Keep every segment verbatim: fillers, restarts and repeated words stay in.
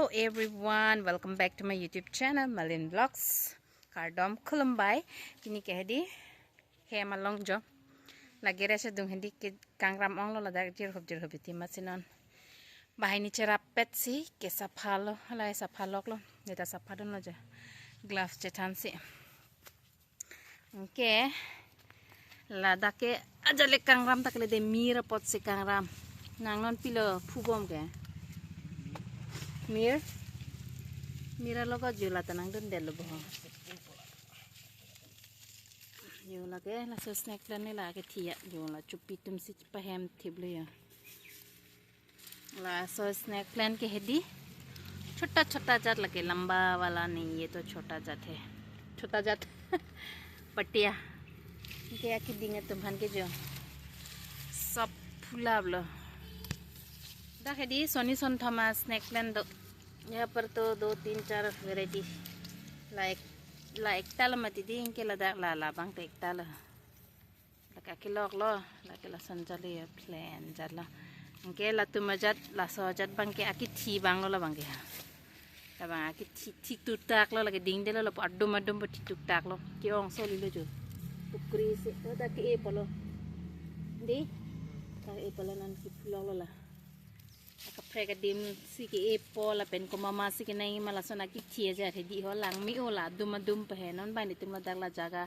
Hello everyone, welcome back to my YouTube channel, Malin Vlogs. Kardom khulumbai. Pini ke hedi hem along jo. Lake rest adung hedi ke kangram onglo, ladak jirhup jirhup iti masi non. Banghini cherap petsi ke sapha lo, halai sapha loklo. Neta sapha dunlo jo. Gloves chethansi. Anke ladak ke ajat le kangram, tak le de mir apotsi kangram. Nang non pilo phubom ke. Mir. Mir alo ko jula ta nangdundetlo bo. Jula ke laso snake plant ne lake thi-a, jula chupi atumsi pahem thiplo ya. Laso snake plant ke hedi chota chota jat lake, lamba wala nahi, ye to chota jat hai, chota jat patia. Ke akiding atum aphan ke jo sob phulaplo. Dak hedi soni son thoma snake plant do. Yahan par to do teen char variety. La ek, la ekta lo mati di, anke ladak la labang ta ekta lo. Lake akiloklo, lake lason jat le plain jat lo. Anke latum ajat, laso ajat abang ke akithi abang lo labang ke ha. Labang akithi, thi tuktak lo, lake dingdetlo lapu adum adum pu thi tuktak lo. Ke-ong solilo jo. Pukri si, oh, dak ke-e pulo. Di? Dak ke-e pulo, non kiphuloklo la. Akaprek adim si ke-e po lapen komat masi kenangji ma, lason akithi ajat hedi ho, lang me-o la adum adum pu he. Non banghini atum ladak la jaga,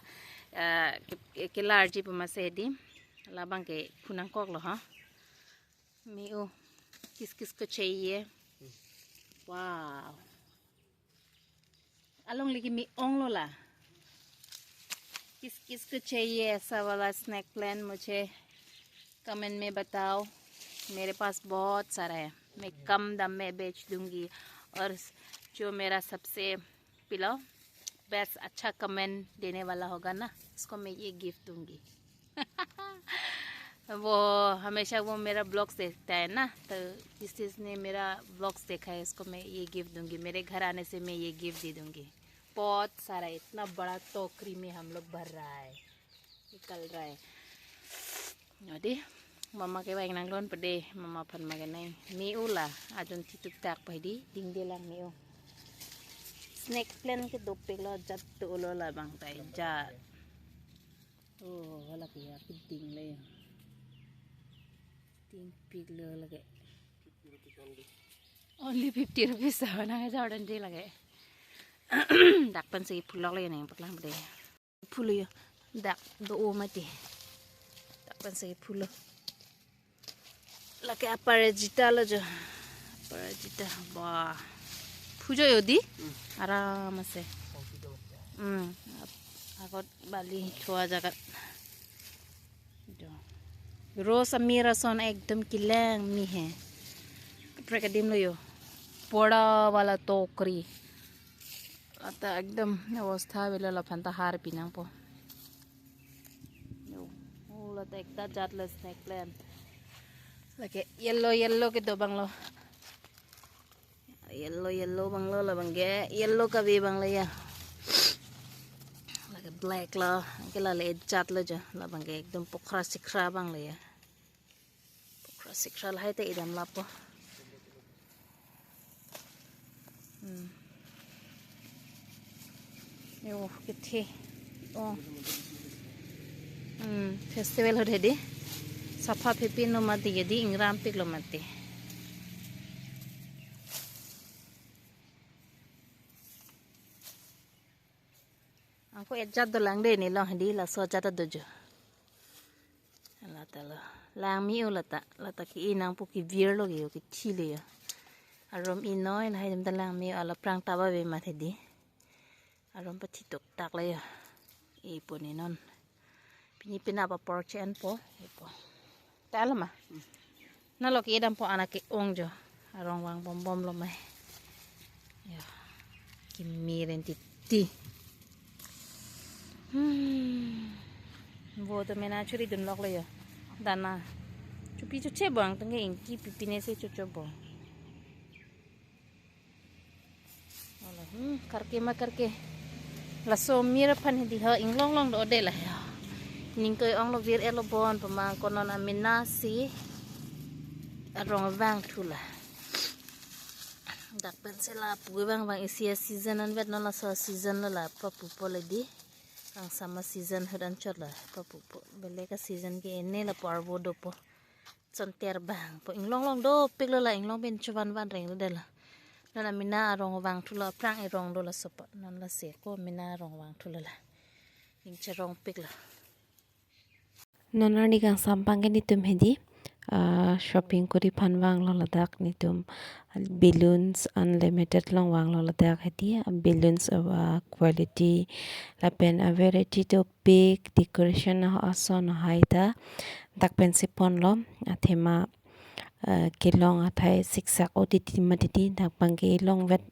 eh, ke, ke, kelarji pu masi hedi. Labang ke phunangkoklo ha. Me-o. किस किस को चाहिए? Wow. Along liki me-onglo la. किस किस को चाहिए ऐसा वाला स्नेक प्लांट, मुझे कमेंट में बताओ। मेरे पास बहुत सारा है, मैं कम दाम में बेच दूंगी। और जो मेरा सबसे, पिलो, बेस्ट अच्छा कमेंट देने वाला होगा ना, उसको मैं ये गिफ्ट दूंगी। वो हमेशा वो मेरा ब्लॉग्स देखता है ना, तो जिस जिसने मेरा ब्लॉग्स देखा है, उसको मैं ये गिफ्ट दूंगी। मेरे घर आने से मैं ये गिफ्ट दे दूंगी। बहुत सारा, इतना बड़ा टोकरी में हम लोग भर रहा है, निकल रहा है। Adi, mama ke bang nang lon pede, mama aphan ma kenang. Me-o la, ajun thi tuktak pu hedi, dingde lang me-o. Snake plant ke dopiklo, jat dolo labang ta jat. Oh, hala ke ya, keding le ya. Dingpiklo lake. Only fifty rupees sa, nang jordan de lake. Dak pensi phulok le nang paklang pede. Phulo yo. Dak do-o mati. Dak pensi phulo. Lake aparajita lo jo. Aparajita. Wah. Phujo yo di? Hmm. Aram ase. Hmm. Ap-, akot bali thua jagat. Jo. Rose amir ason ekdom kelang me he. Kaprek adim lo yo. Bada wala tokri. Lata ekdom avastha avelo, laphan ta har pinangpo. Yo, oh, lata ekta jat lo snake plant. Lake yellow, yellow kedo abang lo. Yellow, yellow abang lo, labang ke yellow kabi abang lo ya. Lake black lo, ke la le jat lo jo, labang ke ekdom pokhra sikhra abang lo ya. Pokhra sikhra lahai te idam lapo. Hmm. Yo, kethe. Oh. Hmm, festival ho hedi. Sapha phepin lo mati, hedi ingrampiklo mati. Ako ajat dolang de, ne long hedi laso ajat do jo. Lata lo. Lang me-o lata. Lata ke-e nangpo, kevir lo ke yo, kethi lo yo. Arum inoi lahai adim ta lang me-o, ala prang taba ave mati di. Arum pathi tuktak lo yo. E-po ne non. Pini pina apor che-enpo. E-po. Ta lo ma. Na lo ke-e dampo, anak ke-ong jo. Arong vang bom bom lo mai. Ya. Kemiren titi. Hmm. Bo to mena churi dunlok lo ya. Dana. Chupi chuche bang tengke ingki pipine se chucho bang. Wala, hmm, karke ma karke. Laso mir aphan hedi ho inglong long do-o de la ya. Ningke-ong lo, vir-et lo bon pamang konon amena si arong vang thu la. Dak pensi lapu abang abang isi a-season anvet, non laso a-season lo la papupo ledi. Kangsam a-season ahut anchot la papupo. Belek a-season ke ene lapu arvo dopo. Chonter abangpo, inglong long dopiklo la, inglong pen chovan van reng lo dela. Non amena arong vangthulo, aphrang erong do laso apot. Non lasi ako amena arong vangthulo la. Ning cherongpiklo. Non arni kangsam abang ke netum hedi, ah, shopping kori aphan vanglo ladak netum Balloons Unlimited along vanglo ladak hedi, ah, balloons, ah, quality lapen a-variety dopik, decoration, ah, ason ahai ta dak pensi ponlo, athema, ah, kelong athai siksak o titi mati di, dak abang ke longvet,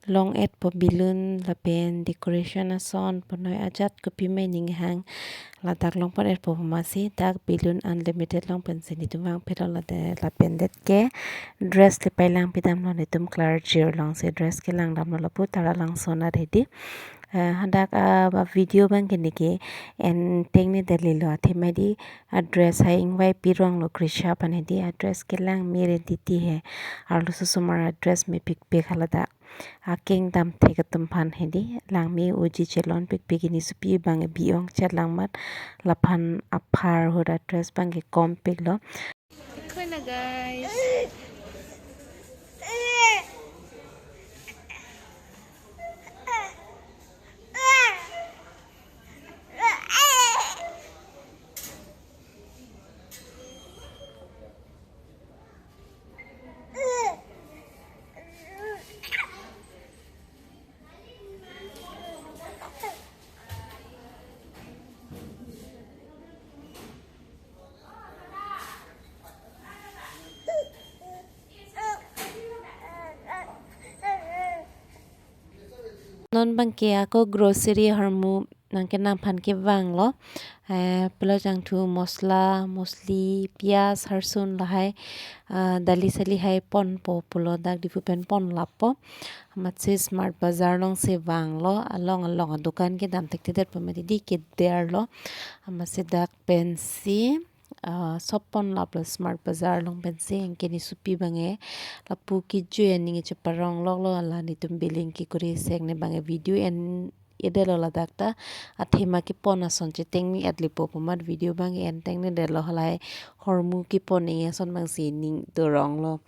long-etpo balloon lapen decoration ason punoi ajat kopima ning hang ladak longpon-etpo amatsi dak Balloons Unlimited along pensi netum vangphitlo lade. Lapen det ke dress le pailang pidamlo netum Clergy Road alongsi dress kelang damlo lapu Taralangso anat hedi. Eh, hadak, ah, ba video abang ke neke en tengne detlo, athema hedi a-dress hai ingvai pironglo Krisha aphan hedi, a-dress kelang me ren titi he, arlo susumar a-dress mepikpik haladak. Akeng damthek atum aphan hedi, langme uji chelon pikpik, ini sopi abang bi-ong chet lang amat, laphan aphar ahut a-dress abang ke kompiklo. Koina, guys. Non abang ke ako grocery ahormu nangkenam aphan kevanglo. Eh, pilo jangthu, mosla, mosli, piyaj, harsun lahai, ah, dali sali hai ponpo pulo, dak Diphu pen ponlappo. Amatsi Smart Bazaar alongsi vanglo, along along adukan kedam thekthedetpo mati di, kederlo. Amatsi dak pensi, ah, sop ponlaplo Smart Bazaar along pensi, anke ne sopi abang ke lapu kejui aning cheparong loklo, la netum billing kekori sek ne abang ke video en-edetlo ladak ta, athema kepon ason chetengni at lipo pu amat video abang ke en tengnedetlo, halahai ahormu kepon ing ason abangsi ning doronglo.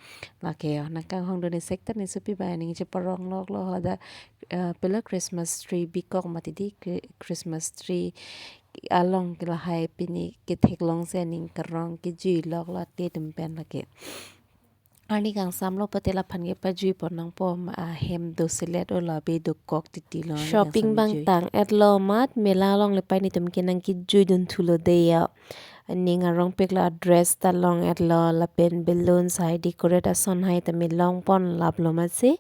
Lake, oh, nangkanghongdun isek ta ne sopi abang aning cheparong loklo, ladak, eh, pilo Christmas tree bikok mati di, Chri-, Christmas tree along ke lahai pini ketheklongsi aning karong kejui loklo ate atum pen lake. Arni kangsamlo pute laphan kepajui pon nangpo, ma ahem doselet o labe dokok titilo. Arni shopping kangsam abang kejui tang-etlo amat mela along le pai netum ke nangkejuidun thulo dei ya. Aning arongpiklo, a-dress ta long-etlo lapen balloons hai decorate ason hai ta me long ponlaplo amatsi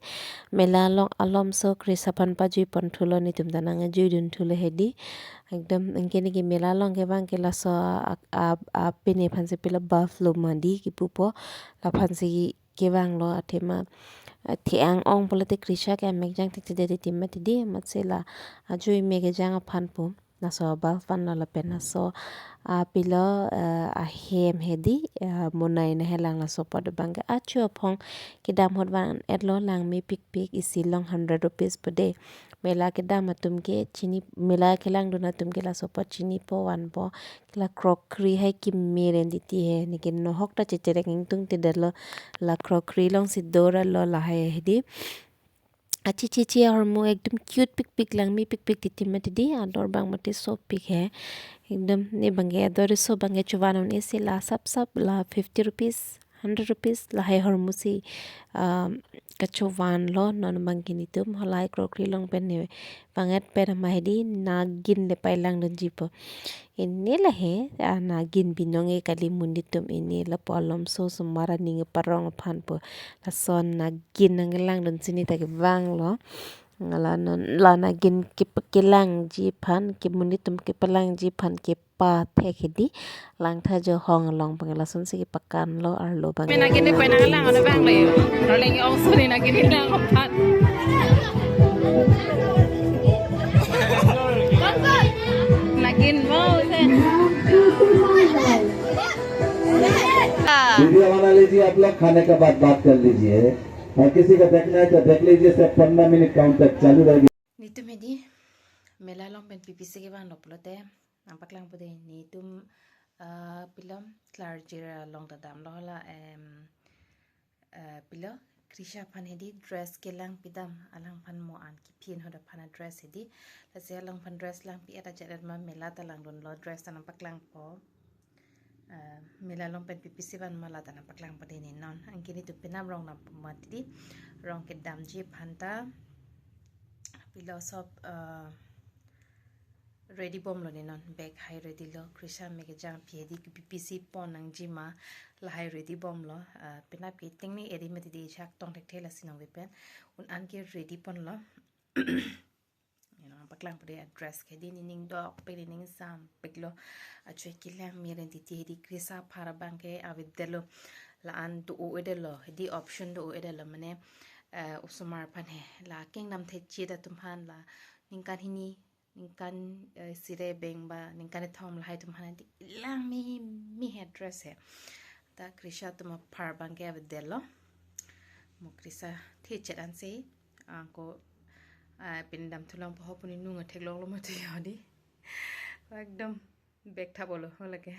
mela along alomso Krisha aphan pajui pon thulo, netum ta nangjuidun thulo hedi. Ekdom anke neke mela along kevang ke laso a, a, a pine aphansi pilo bulb lo mati di kipupo, laphansi kevanglo athema, ah, the-ang ong pulote Krisha ke amek jang thekthedet titi mati di, amatsi la ajui me kejang aphan pu. Laso bulb vanlo lapen laso, ah, pilo, eh, ahem hedi, eh, monai nanghelang laso apot abang ke achu aphong kedam ahut van-etlo, langme pikpik, isi along hundred rupees pu de. Mela kedam atum ke chini, mela kelangdun atum ke laso apot chinipo vanpo. La crockery hai keme ren titi he, neke nohok ta checherek ingtungtedetlo, la crockery alongsi doralo lahai hedi. Achichichi ahormu ekdom cute pikpik, langme pikpik titi mati di, ador abang mati sopik he. Ekdom ne abang ke ador riso abang ke chovan un-esi, la sapsap la fifty rupees, hundred rupees lahai ahormusi, um, kachovanlo. Non abang ke netum halahai crockery along pen ne vang-et pen ama hedi nagin le pailangdunji pu. Ini lahai, ah, nagin binong-e kali monit atum, ini lapu alomso osomar aning parong aphan pu. Lason nagin nangkelangdunsi ne ta kevanglo. La non, la nagin kep-, kelangji aphan, ke monit atum kepalangji aphan kepathek hedi. Langtha Johong along abang lasonsi kepakanlo arlo abang. Nagin ne pai nanglang ano abang le. Roleng ong suri nagin ne nang opat. Nagin mo se. Video बना लीजिए आप लोग, खाने के बाद बात कर लीजिए। और किसी को देखना है तो देख लीजिए, सिर्फ पन्द्रह मिनट काउंट तक चालू रहेगी। Netum hedi mela along pen pi pisi kevanlo pulote nangpaklangpo dei, netum, ah, pilo, Klarjir along ta damlo hala, em, eh, pilo, Krisha aphan hedi dress kelang pidam, alangphan mo an kephin ahut aphan a-dress hedi. Lasi alangphan dress lang pi-et ajat-et ma, mela ta langdunlo, dress ta nangpaklangpo. Eh, mela along pen pi pisi van ma la ta nangpaklangpo dei ne non. Anke netum penap rong nangpo mati dei. Rong kedamji aphan ta pilo sop, eh, ready bomlo ne non. Bag hai ready lo. Krisha mek kejang pi hedi pi pisi pon nangji ma, lahai ready bomlo. Eh, penap ke ting ni eri mati dei, chak tong thekthe lasi nong pen un an ke ready ponlo. Ino nangpaklangpo dei, a-dress ke hedi nening dokpik, nening sampiklo. Achoi kelang miren titi hedi, Krisha aphar abang ke avedetlo. La-an do-o-edetlo. Hedi option do-o-edetlo. Mane, eh, osomar aphan he. La kingdom thechi atum aphan, la ningkan hini, ningkan, eh, isi rebeng ba ningkan kethom lahai atum aphan hedi lang meme he dress he. Ta Krisha atum aphar abang ke avedetlo. Mo Krisha thechet ansi ako, ah, pindam thulong po ho pu nening atheklonglo mati hedi. Ekdom bag thapolo ho lake.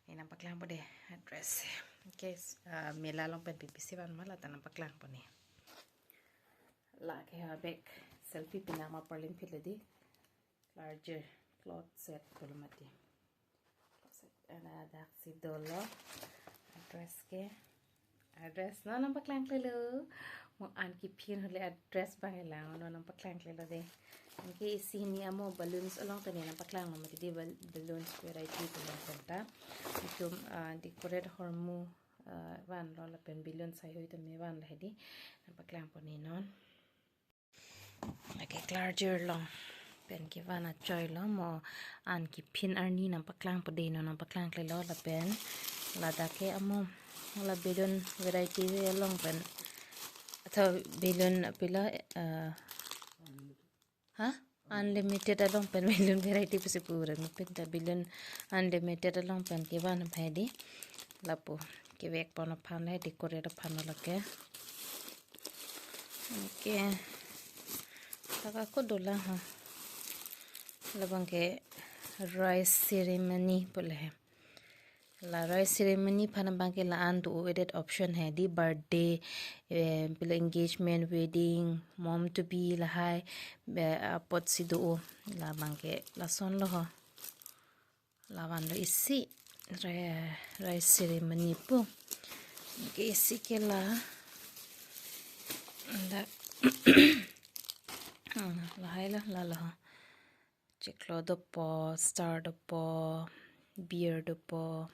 Ne nangpaklangpo dei a-dress. Okay, s-, ah, mela along pen pi pisi van ma la ta nangpaklangpo ne. Lake ha bag selfie pinang ma parlin phit le dei. Klarjir cloth set pulo mati. Cloth set. Ana daksi dolo. A-dress ke. A-dress non nangpaklangklelo. Mo an kephin ahut le a-dress abang kelang non nangpaklangklelo dei. Anke isi hini amo balloons along ta ne nangpaklanglo mati dei, bal-, balloons variety pulo pen ta. Itum, ah, decorate ahormu, ah, vanlo lapen balloon sai hui tame vanlo hedi. Nangpaklangpo ne non. Lake Klarjir along pen kevan achoilo, mo an kephin arni nangpaklangpo dei non nangpaklangklelo lapen ladak ke amo la balloon variety along pen, atau balloon pilo, eh, ha? Unlimited along pen balloon variety pusi pura nupin ta balloon unlimited along pen kevan aphan hedi. Lapu kevek pon aphan le decorate aphan lo lake. Okay. Taka ko dolang ha. Labang ke rice ceremony pulo he. La rice ceremony aphan abang ke la-an do-o-edet option hedi, birthday, eh, pilo engagement, wedding, mom to be lahai, eh, apotsi do-o, labang ke lasonlo ho. La vanlo isi ri-, rice ceremony pu. Ke isi ke la. Dak. Hmm, lahai la, la, la. Chiklo dopo, star dopo, beer dopo.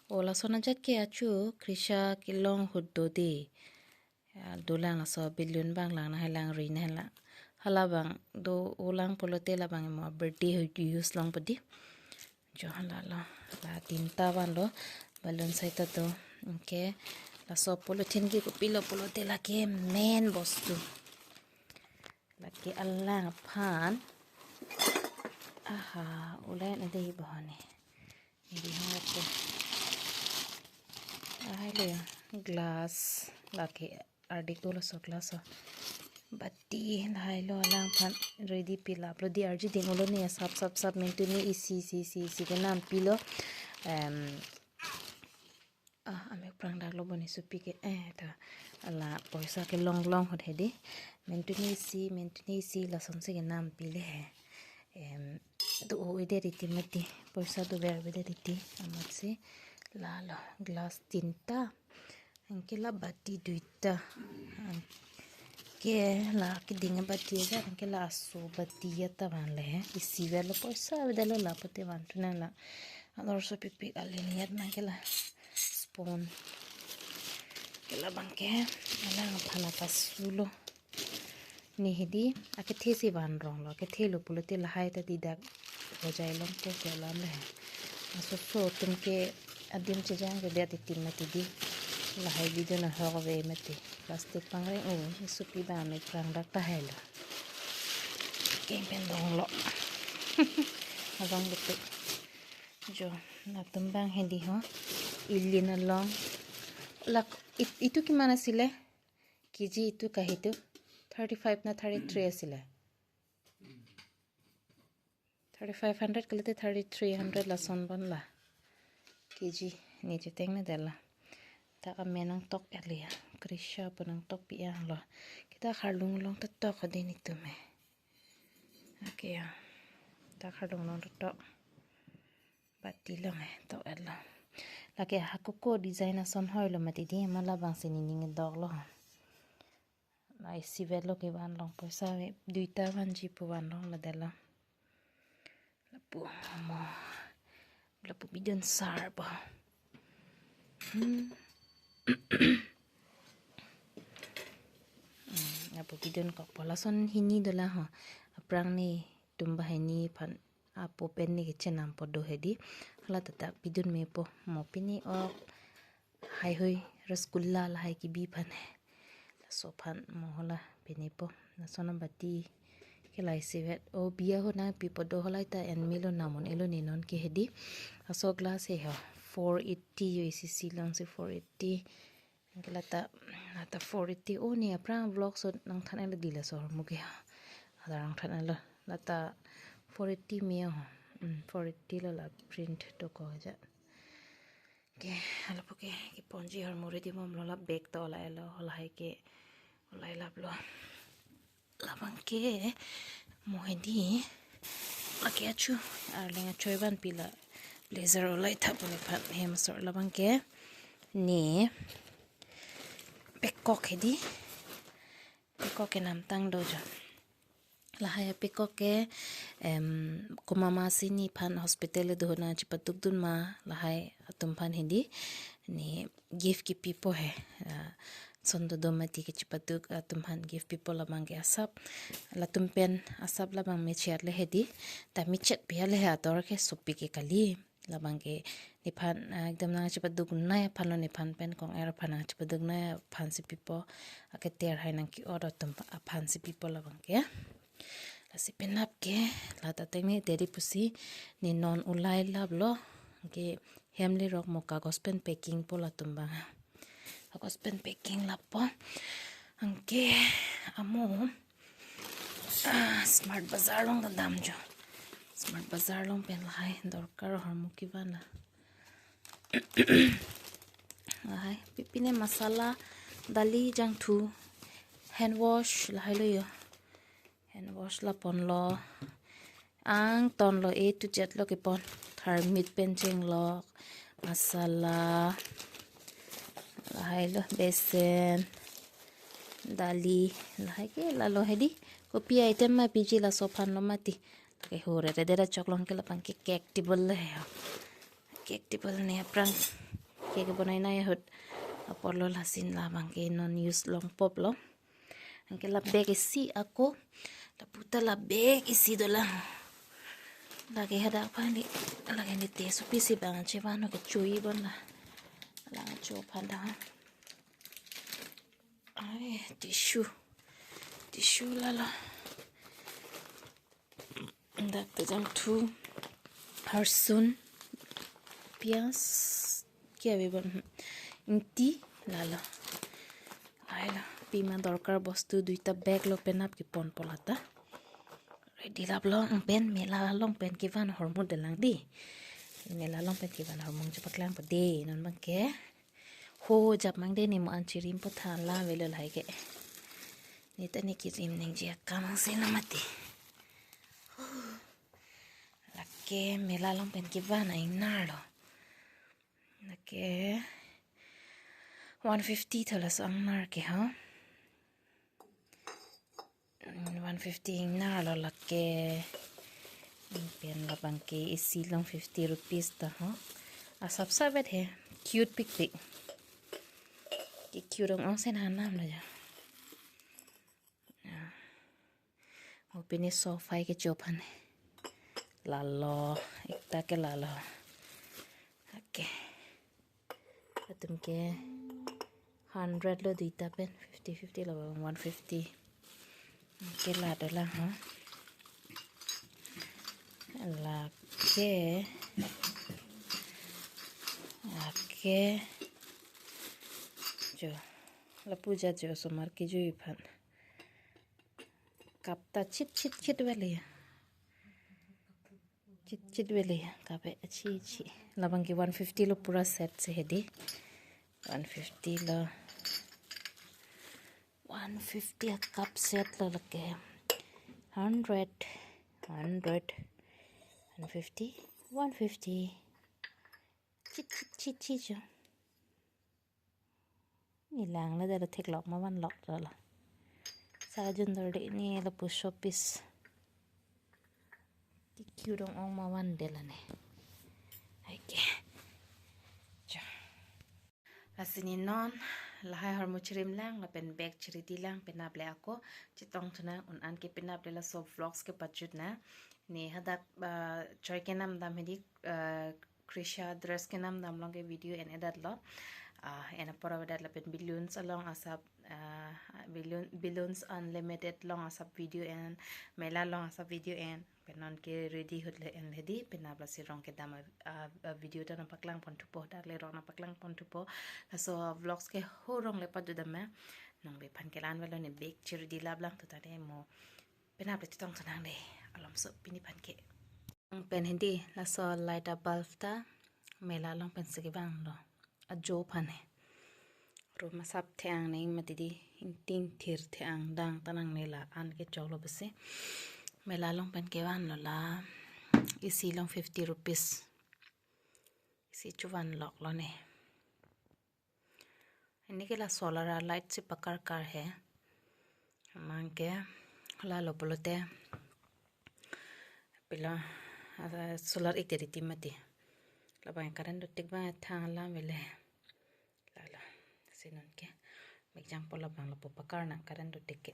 O lason ajat ke achu Krisha kelong ahut do dei. Ya, dolang laso balloon abang lang, nahai lang, ri nahai lang. Hala abang do-o lang pulote labang mo birthday ahut use longpo dei. Jo halalo. La tinta vanlo. Balloon sai ta do. Okay. Laso polythene ke kopilo pulote lake main bostu. Lake alang aphan. Aha, ulai na dei bohone. Ini hot. Ahai le glass lake ardik dolo so glass o. Bati lahai lo, alangphan ready pilaplo dei, arji ding-olo ne, sap sap sap, mentuni isi isi isi isi kenam pilo. Em, ah, amek prangdaklo boni supi ke, eh, ta. Ala poisa kelong long ahut hedi. Mentuni isi, mentuni isi, lasonsi kenam pile he. Em, do-o-edet riti mati. Poisa dover avedet riti. Amatsi lalo glass tinta. Anke la bati duita. Anke la keding abati aja, anke la aso abati ya ta vanle he. Isi verlo, poisa avedetlo, la pute vantu nang la. Alor so pipik alin ya nang ke la spoon. Ke labang ke, alangphan apasulo. Ne hedi, akethe si van ronglo, akethe lo pulote lahai ta didak hojai longpo ke alam le. Aso so atum ke adim chejang ke dia titim mati dei. Lahai video nahok ave mati. Plastic pangreng o, supi ba amek prangdak tahai lo. Keng pen donglo. Adong betul. Jo, latum abang hedi ho. Ilin along. Lak, it-, itu ke mana sih le? K G itu kahitu thirty five na thirty three asile. Thirty five hundred kalite thirty three hundred lason bon la. K G ni cheteng ne dela. Ta amen nangtok eli ya. Krisha pu nangtok pi ang lo. Kita kharlung long ta tok din itu me. Okay ya. Ta kharlung long ta tok. Bati lo me tok et lo. Lake hakoko design ason hoi lo mati di ma labang si nening dok lo. Lai sivet lo kevan long poisa ve duita vanji pu van long la dela. Lapu mo. Lapu bidun sar po. Hmm. Hmm, lapu bidun kok po lason hini dola ho. Aphrang netum banghini aphan apo pen ne kechenam po do hedi. Hala tata bidun me po mo pini ok. Hai hoi rasgulla lahai kebi aphan he. Laso aphan mo hala pini po. Laso nang bati ke lai sivet. O biya ho nangpi po do halai ta en melo namon elo ne non ke hedi. Laso glass he ho. Four eighty yo isi si long si four eighty. Anke lata, lata four eighty. O ne aphrang vlog so nangthan elo di laso ahormu ke ha. Ada nangthan elo. Lata four eighty me ho. Hmm, four eighty lo la print to ko aja. Ke, hala po ke, keponji ahormu ready mom lo la bag to la elo, lahai ke, olai lap lo. Labang ke, mo hedi, lake achu, arleng achoi vanpi la, blazer olai thap laphan, hem sor labang ke, ne, pekok hedi, pekok ke namtang do jo. Lahai apekok ke, em, komat ma si nephan hospital le dohona chipaduk dun ma lahai atum aphan hedi. Ne gift kepi po he. Ah, son do do mati ke chipaduk atum aphan gift pi po labang ke asap. Latum pen asap labang mechet le hedi. Ta mechet pi le he ator ke sopi ke kali. Labang ke nephan, ah, ekdom nangchipaduk nai aphan lo nephan pen kong er aphan nangchipaduk nai aphan si pi po. Aketer hai nang ki-or atum aphan si pi po labang ke. Lasi penap ke, lata teng ne deri pusi, ne non olai lap lo, ke hem lerok mo kagos pen packing po latum bang. Kagos pen packing lap po, anke amo, ah, Smart Bazaar long ta dam jo. Smart Bazaar long pen lahai dorkar ahormu kevan la. Lahai, pipine masala, dali jangthu, hand wash, lahai lo yo. Hand wash la pon lo. Angton lo A to Z lo kepon. Tharmit pen chenglok, masala, lahai lo, besen, dali, lahai ke lalo hedi. Kopi item ma piji laso aphan lo mati. Lake hure te dera chok long ke labang ke cake table le he. Cake table ne aphrang cake bonai nai ahut apor lo lason labang ke non use long pop lo. Anke la bag isi ako. Lapu ta la bag isi dolang. Lake hadak aphan le, lake ne te sopi si bang chevan ho kechui bon la. Lang cho aphan dang. Ai, tissue. Tissue lalo. Dak ta jangthu, harsun, piyaj, ke ave bon, hmm, ingti, lalo. Ai lo, pima dorkar bostu duita bag lo penap kepon po lata. Ready lap lo, pen mela long pen kevan ahormu dolang di. Mela long pen kevan ahormu chepaklang po de, non bang ke. Ho jap mang de ne mo an chirim po tha la avelo lahai ke. Ne ta ne kirim nangji akam angse lo mati. Lake mela long pen kevan a ingnar lo. Lake one fifty tho laso ingnar ke ho. Mm, one fifty ingnar lo lake. Pen labang ke isi long fifty rupees ta ho. Asap savet he. Cute pikpik. Ke cute ong ong sen hanam lo ja. Ya. O pini sofa ke chophan he. Lalo, ekta ke lalo. Okay. Atum ke hundred lo duita pen, fifty fifty lo, one fifty. Anke la dolang ho. Lake. Lake. Jo. Lapu jat jo osomar kejui aphan. Cup ta chit chit chit vele. Chit chit vele cup he, achi achi. Labang ke one fifty lo pura set si hedi. One fifty lo. One fifty a cup set lo lake. Hundred, hundred, one fifty, one fifty. Chit chit chit chit jo. Ilang le dala theklok ma vanlok dala. Sa jun dor de ne lapu showpiece. Kikyu dong-ong ma van dela ne. Aike. Jo. Lasi ne non lahai ahormu chirim lang lapen bag chiridi lang penap le ako. Chetongthu nang, un-an ke penap le laso vlogs kepajut nang. Ne hadak, ah, choi kenam dam hedi, ah, Krisha dress kenam dam along ke video en-edet lo. Ah, en apor avedet lapen balloons along asap, ah, balloon, Balloons Unlimited along asap video en, mela along asap video en. Pen non ke ready ahut le en hedi, penap lasi rong kedam a, a, a video ta nangpaklang ponthupo, dak le rong nangpaklang ponthupo. Laso vlogs ke ho rong le pajut dam ma. Nangbe aphan ke la-an velo ne, bag chiridi lap lang tu ta de mo. Penap le chetongthu nang de. Alomso pini aphan ke. Pen hedi laso light a bulb ta mela along pensi kevang lo. Ajo aphan he. Room asap the-ang nang mati di, ingting thir the-ang dang ta nang ne la-an ke choklo besi. Mela along pen kevan lo la. Isi along fifty rupees. Isi chuvan lok lo ne. Ini ke la solar a light si pakar kar he. Mang ke la lo pulote. Pilo, ah, solar ik teri ti mati. Labang current dotik bang thang alam vele. Lalo. Si non ke. Bek jang po labang lapu pakar nang current dotik ke.